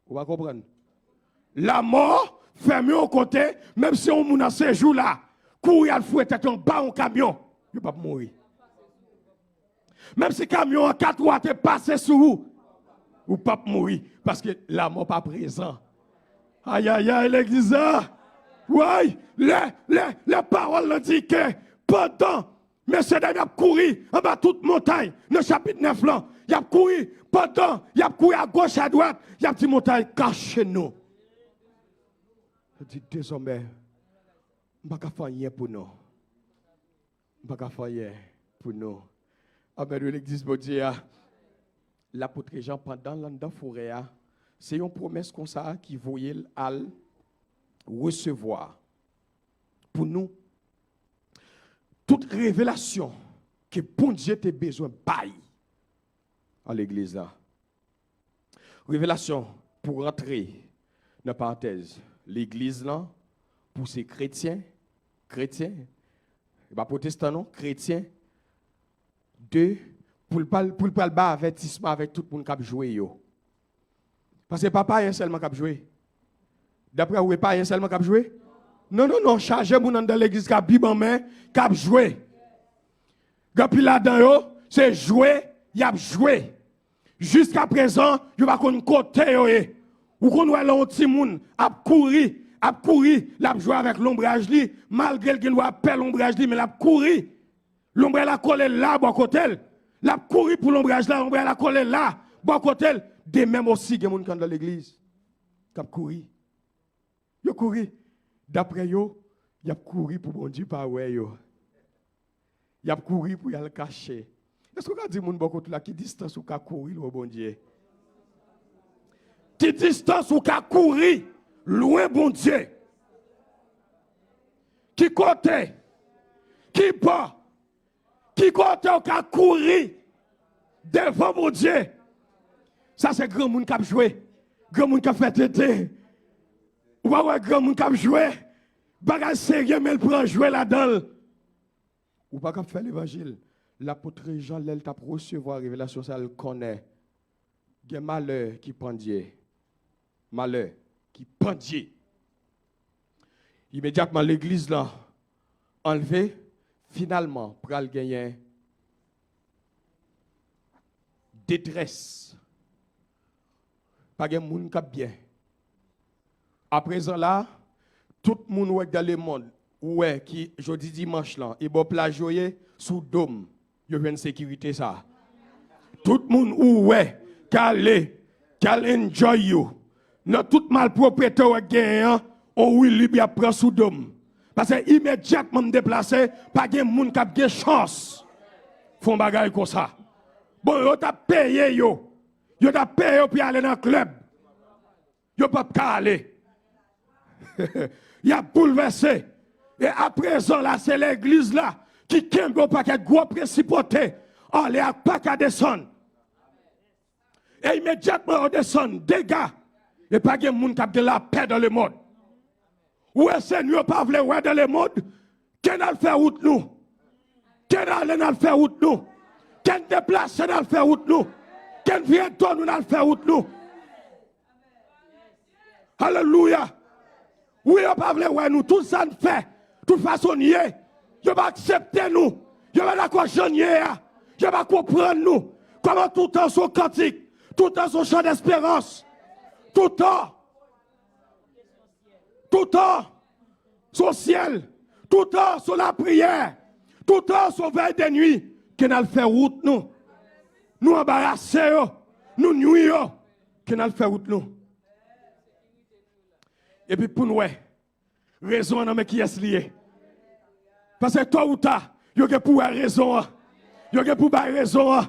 Ou pa konprann? Lamò fèmen yon kote, menm si yon moun nan sejou la, kouri al foure tèt ou anba yon kamyon, yo p ap mouri. Menm si kamyon an kat wou a te pase sou ou, ou p ap mouri, paske lamò pa prezan. Ayayay, legliz la! Woy! Lè, lè, lè pawòl lan di ke pandan mesye dam y ap kouri anba tout montay nan chapit nèf lan, y ap kouri, pandan y ap kouri agoch adwat, y ap di montay, kache nou. Yo di, dezòmè, m pa ka fè anyen pou nou. M pa ka fè anyen pou nou. Amèn, wi, legliz Bondye a. Lapot Jan, pandan l anndan forè a, se yon pwomès konsa ki voye l al resevwa pou nou tout revelasyon ke Bondye te bezwen bay a legliz la. Revelasyon pou rantre nan parantèz legliz lan, pou se kretyen, kretyen, e pa pwotestan non, kretyen, de, pou l pral, pou l pral bay avètisman avèk tout moun k ap jwe yo. Paske pa payen sèlman k ap jwe. Daprè ou, e payen sèlman k ap jwe? Non, non, non, chaje moun anndan legliz k ap bib an men, k ap jwe. Gen anpil ladan yo, se jwe y ap jwe. Jiskaprezan, yo pa konn kote yo ye. Ou konn wè lè yon timoun ap kouri, ap kouri, l ap jwe avèk lonbraj li, malgre l gen dwa pè lonbraj li, men l ap kouri. Lonbraj la kole la bò kote l. L ap kouri pou lonbraj la, lonbraj la kole la bò kote l. De menm osi, gen moun ki anndan legliz k ap kouri. Yo kouri. Daprè yo, y ap kouri pou Bondye pa wè yo. Y ap kouri pou y al kache. Èske w ka di moun bò kote w la ki distans ou ka kouri lwen Bondye? Ki distans ou ka kouri lwen Bondye? Ki kote? Ki bò? Ki kote w ka kouri devan Bondye? Sa se granmoun k ap jwe, granmoun k ap fè tenten. Ou pa wè granmoun k ap jwe bagay serye, men l pran jwe ladan l. Ou pa ka fè levanjil. Lapot Jan, lè l t ap resevwa revelasyon sa, l konnen gen malè ki pandye. Malè ki pandye. Imedyatman, legliz lan anlve, finalman, pral genyen detrès. Pa gen moun k ap byen. Aprezan la, tout moun ou wè k dan lemonn, ou wè ki jodi dimanch lan, e bò plaj yo ye, sou do m, yo jwenn sekirite sa. Tout moun ou wè k ale, k al enjoy yo, nan tout malpwopete w wè k genyen an, on wilib y ap pran sou do m. Paske imedyatman m deplase, pa gen moun k ap gen chans fè yon bagay konsa. Bon, yo t ap peye yo. Yo t ap peye yo pou y ale nan klèb. Yo p ap ka ale. Y ap boulvèse. E aprezan la, se legliz la ki kenbe yon pakèt gwo prensipòte anlè a k pa ka desann. E imedyatman yo desann, dega, e pa gen moun k ap gen lapè dan lemonn. Ou wè, se nou yo pa vle wè dan lemonn, ke n al fè wout nou. Ke n ale n al fè wout nou. Ke n deplase n al fè wout nou. Ke n vire do nou n al fè wout nou. Alelouya. Wi, yo pa vle wè nou. Tout sa n fè, tout fason n ye, yo pa aksepte nou. Yo pa dakò jan n ye a. Yo pa konprann nou. Kòman toutan se yon kantik, toutan se yon chan desperans, toutan, toutan se yon syèl, toutan se yon lapriyè, toutan se yon vèy de nwi, ke n al fè wout nou. Nou anbarase yo, nou nwi yo, ke n al fè wout nou. Epi pou n wè, rezon an nan men kiyès li ye. Paske to ou ta, yo gen pou wè rezon an. Yo gen pou bay rezon an.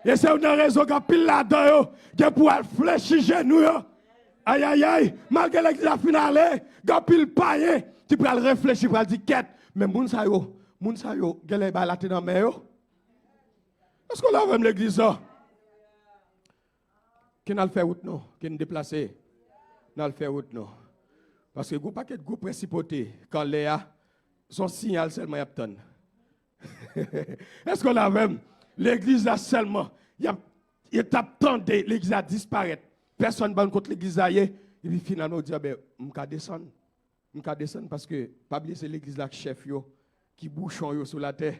E se youn nan rezon gen anpil ladan yo gen pou al flechi jenou yo. Ayayay, malgre legliz la fin ale, gen anpil payen ki pral reflechi, pral di, kèt, men moun sa yo, moun sa yo, genlè bay la te nan men yo. Èske w la avè m, legliz la? Ke n al fè wout nou, ke n deplase, n al fè wout nou. Paske gwo pakèt gwo prensipòte k anlè a, se yon siyal sèlman y ap tann. Èske w la avè m? Legliz la sèlman, y ap, yo t ap tande legliz la disparèt. Pèsonn pa konn kot legliz la ye, epi finalman, yo di, a ben, m ka desann. M ka desann paske, pa bliye, se legliz la k chèf yo, ki bouchon yo sou latè.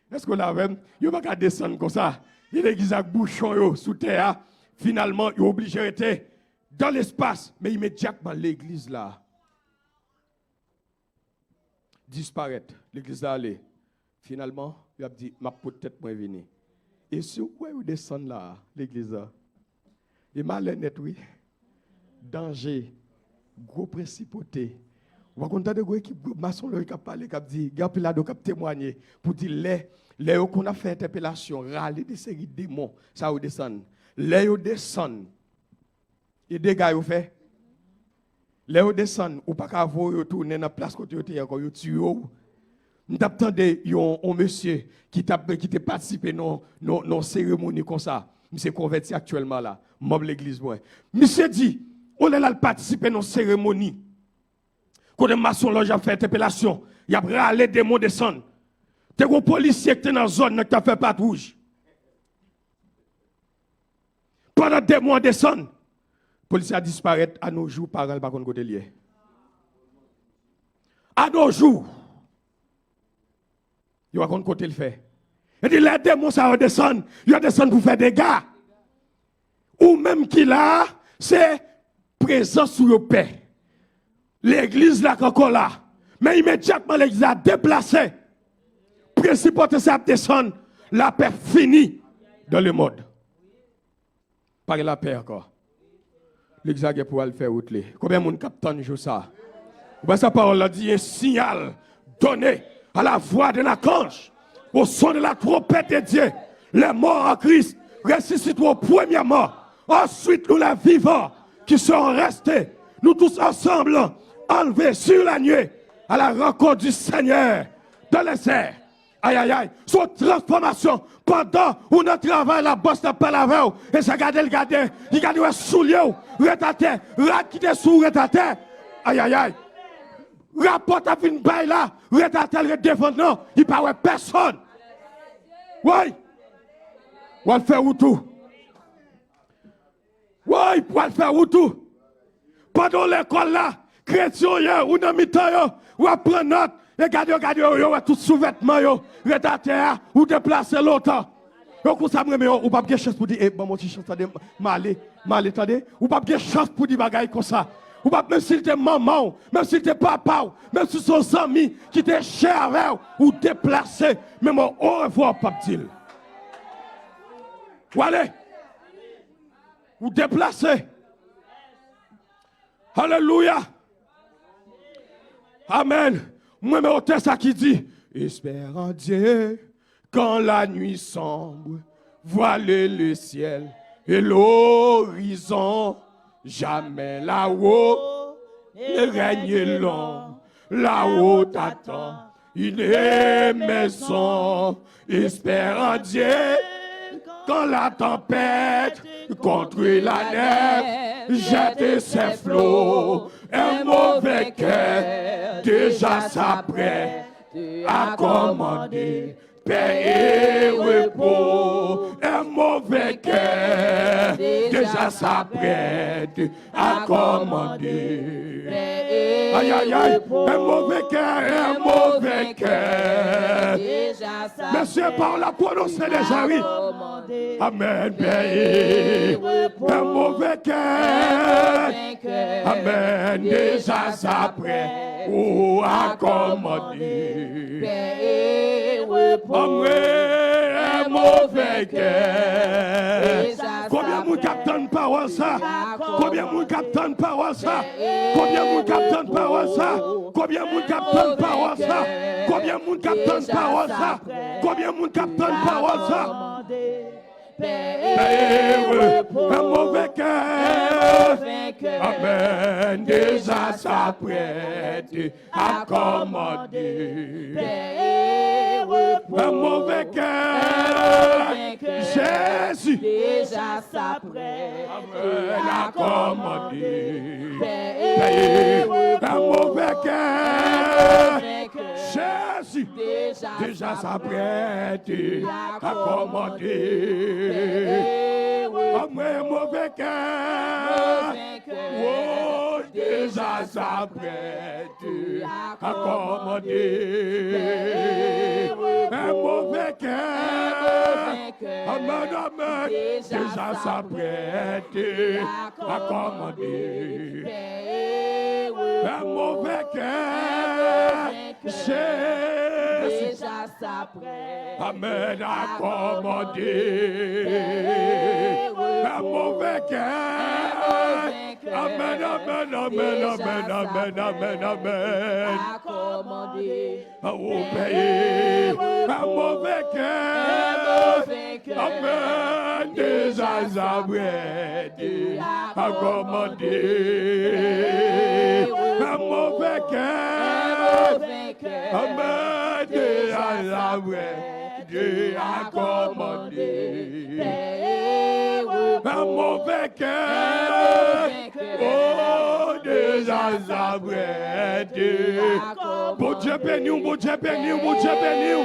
Èske w la avè m? Yo pa ka desann konsa. E legliz la k bouchon yo sou tè a, finalman, yo oblije rete dan lespas. Men imedyatman, legliz la disparèt. Legliz la ale. Finalman, y ap di, m ap pot tèt mwen vini. E si w wè yo desann la a, legliz la, e malè nèt, wi. Danje, gwo prensipòte. W a konn tande gwo ekip gwo masonlòj k ap pale, k ap di, gen anpil ladan yo k ap temwanye pou di lè, lè yo konn ap fè entèpelasyon, rale de seri demon, sa yo desann. Lè yo desann, e dega yo fè. Lè yo desann, ou pa ka voye yo tounen nan plas kote yo te ye ankò, yo tiye w. M t ap tande yon, yon mesye ki t ap, ki te patisipe nan, nan, nan seremoni konsa. Misye konvèti aktyèlman la, manm legliz mwen. Misye di, yon lè l al patisipe nan seremoni kote masonlòj ap fè entèpelasyon, y ap rale demon desann. Te gen yon polisye ki te nan zòn nan ki t ap fè pat wouj. Pandan de mwa desann, polisye a disparèt, a no jou, paran l pa konn kote l ye. A no jou, yo pa konn kote l fè. E di lè demon sa yo desann, yo desann pou fè dega. Ou menm ki la a, se prezans ou yo pè. Legliz la k ankò la. Men imedyatman legliz la deplase, prensip pòtansèl ap desann, lapè fini dans le monde. Pa gen lapè ankò. Legliz la gen pou al fè wout li. Konbyen moun k ap tann jou sa? Ou pa sa pawòl la di, un signal donné à la voix d'un archange, au son de la trompette de Dieu, les morts en Christ ressusciteront premièrement. Ensuite, nous, les vivants qui serons restés, nous tous ensemble, enlevés sur la nuée à la rencontre du Seigneur dans les airs. Ayayay, se yon transfòmasyon. Pandan ou nan travay la, bòs la pale avè w, e sa gade l gade, li gade wè soulye w ret atè, rad ki te sou ou ret atè. Ayayay. Rapò t ap vin bay la, ret atè, l ret devan nan, li pa wè pèsonn. Woy! W al fè wout ou. Woy, w al fè wout ou. Pandan w lekòl la, kretyen w ye, ou nan mitan yo, w ap pran nòt, e gade yo, gade yo, yo wè tout souvètman yo ret atè a, ou deplase lontan. Yo konsa m renmen yo, ou p ap gen chans pou di, e, ban m yon ti chans, tande, m ale, m ale, tande. Ou p ap gen chans pou di bagay konsa. Ou p ap, menm si l te manman w, menm si l te papa w, menm si se yon zanmi ki te chè avè w, ou deplase, menm yon orevwa w p ap di l. W ale. Ou deplase. Alelouya. Amèn. Mwen, men otè sa ki di, espère en Dieu quand la nuit sombre voile le ciel et l'horizon. Jamais là-haut ne règne l'ombre, là-haut t'attend une maison. Espère en Dieu quand la tempête contre la nef jette ses flots. Un mauvais cœur déjà s'apprête à commander paix et repos. Un mauvais cœur déjà s'apprête à commander. Ay, ay, ay, un mauvais cœur, un mauvais cœur. Mesye, pawòl la pwononse deja, wi. Amèn, paix et repos. Un mauvais cœur. Amèn, deja sa prè pou akomode. Amèn, un mauvais cœur. Konbyen moun k ap tann pawòl sa? Konbyen moun k ap tann pawòl sa? Konbyen moun k ap tann pawòl sa? Konbyen moun k ap tann pawòl sa? Konbyen moun k ap tann pawòl sa? Konbyen moun k ap tann pawòl sa? Paix et repos, un mauvais cœur. Amèn, deja sa prèt akomode. Paix et repos, un mauvais cœur. Jésus, deja sa prèt akomode. Paix et repos, un mauvais cœur. Jésus, deja sa prèt akomode. Amèn, mauvais cœur. Oh, deja sa prèt akomode. Un mauvais cœur. Amèn, amèn. Deja sa prèt akomode. Un mauvais cœur. Jésus. Deja sa prèt. Amèn, akomode. Un mauvais cœur. Amèn, amèn, amèn, amèn, amèn, amèn. Akomode. Ou peye. Un mauvais cœur. Amèn, deja sa prèt akomode. Un mauvais cœur. Amèn, deja sa prèt akomode. Un mauvais cœur. Oh, deja sa prèt. Bondye beni w, Bondye beni w, Bondye beni w.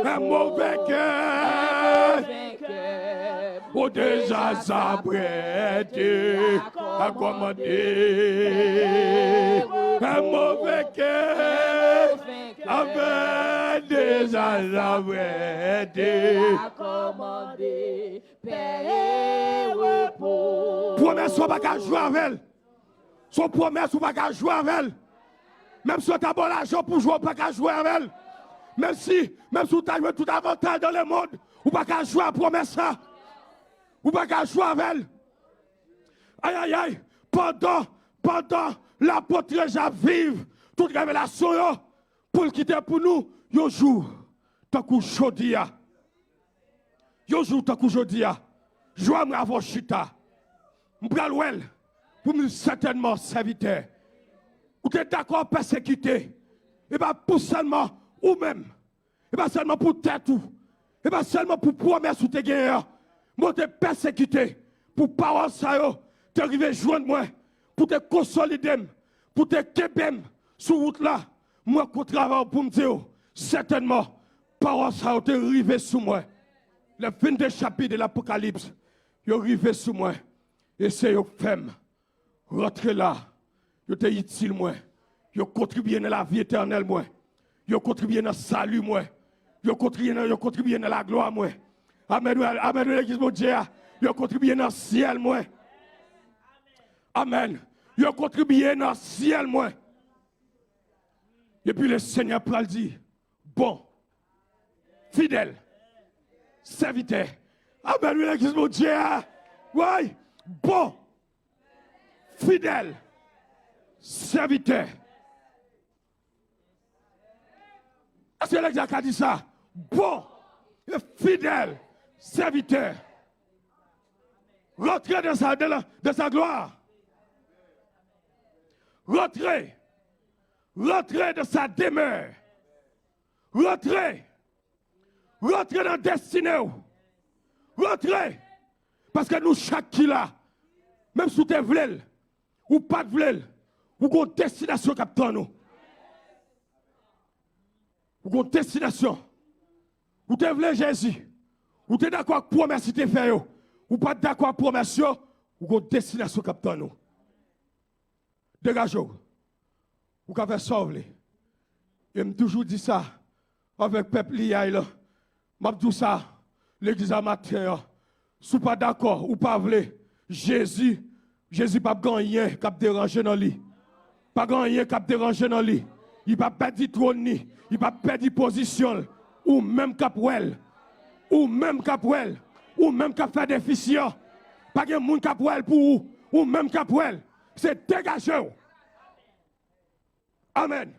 Un mauvais cœur. Ou deja sa prèt akomode. Un mauvais cœur. Amèn, deja sa prèt akomode. Paix et repos. Pwomès ou pa ka jwe avè l. Se yon pwomès ou pa ka jwe avè l. Menm si yo ta ba w lajan pou jwe, ou pa ka jwe avè l. Menm si, menm si w ta jwenn tout avantaj dans le monde, ou pa ka jwe a pwomès la. Ou pa ka jwe avè l. Ay, ay, ay. Pandan, pandan lapot Treja ap viv tout revelasyon yo, pou l kite pou nou yon jou tankou jodi a. Yon jou tankou jodi a, jou a mwen avè w chita. M pral wè l pou m di sètènman, sèvitè, ou te dakò pèsekite, e pa pou sèlman ou menm, e pa sèlman pou tèt ou, e pa sèlman pou pwomès ou te genyen an, men w te pèsekite pou pawòl sa yo te rive jwenn mwen, pou te konsolide m, pou te kenbe m sou wout la. Mwen kontre avè w pou m di w, sètènman, pawòl sa yo te rive sou mwen. Le vennde chapit de Lapokalips, yo rive sou mwen. E se yo k fè m rantre la. Yo te itil mwen. Yo kontribye nan lavi etènèl mwen. Yo kontribye nan sali mwen. Yo kontribye nan, yo kontribye nan laglwa mwen. Amèn, wi, amèn, wi, legliz Bondye a. Yo kontribye nan syèl mwen. Amèn. Yo kontribye nan syèl mwen. Epi le Senyè pral di, bon, fidèl, sèvitè. Amèn, wi, legliz Bondye a. Wi, bon, fidèl, sèvitè. Èske legliz la ka di sa? Bon e fidèl sèvitè. Rantre dans sa, dans la, dans sa gloire. Rantre. Rantre dans sa demeure. Rantre. Rantre nan destine w. Rantre. Paske nou chak ki la, menm si w te vle l, ou pa t vle l, ou gon destinasyon k ap tann ou. Ou gon destinasyon. Ou te vle Jezi. Ou te dakò ak pwomès li te fè yo. Ou pa t dakò ak pwomès yo, ou gon destinasyon k ap tann ou. Degaje w. Ou ka fè sa w vle. E m toujou di sa avèk pèp liyay lan. M ap di w sa, legliz la maten an. Si w pa dakò, ou pa vle, Jezi, Jezi p ap gen anyen k ap deranje nan li. Pa gen anyen k ap deranje nan li. Li p ap pèdi twòn li. Li p ap pèdi pozisyon l. Ou menm k ap wè l. Ou menm k ap wè l. Ou menm k ap fè defisi an. Pa gen moun k ap wè l pou ou. Ou menm k ap wè l. Se degaje w. Amèn.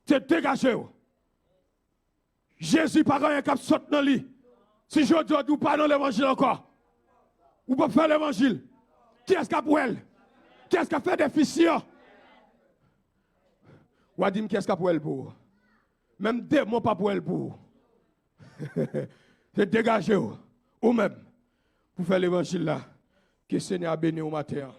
Se degaje w. Jezi pa gen anyen k ap sot nan li. Si jodi a w di w pa nan levanjil ankò, ou p ap fè levanjil, kiyès k ap wè l? Kiyès k ap fè defisi an? W a di m kiyès k ap wè l pou ou. Menm demon p ap wè l pou ou. Se degaje w, ou menm, pou fè levanjil la. Ke Senyè a beni w maten an.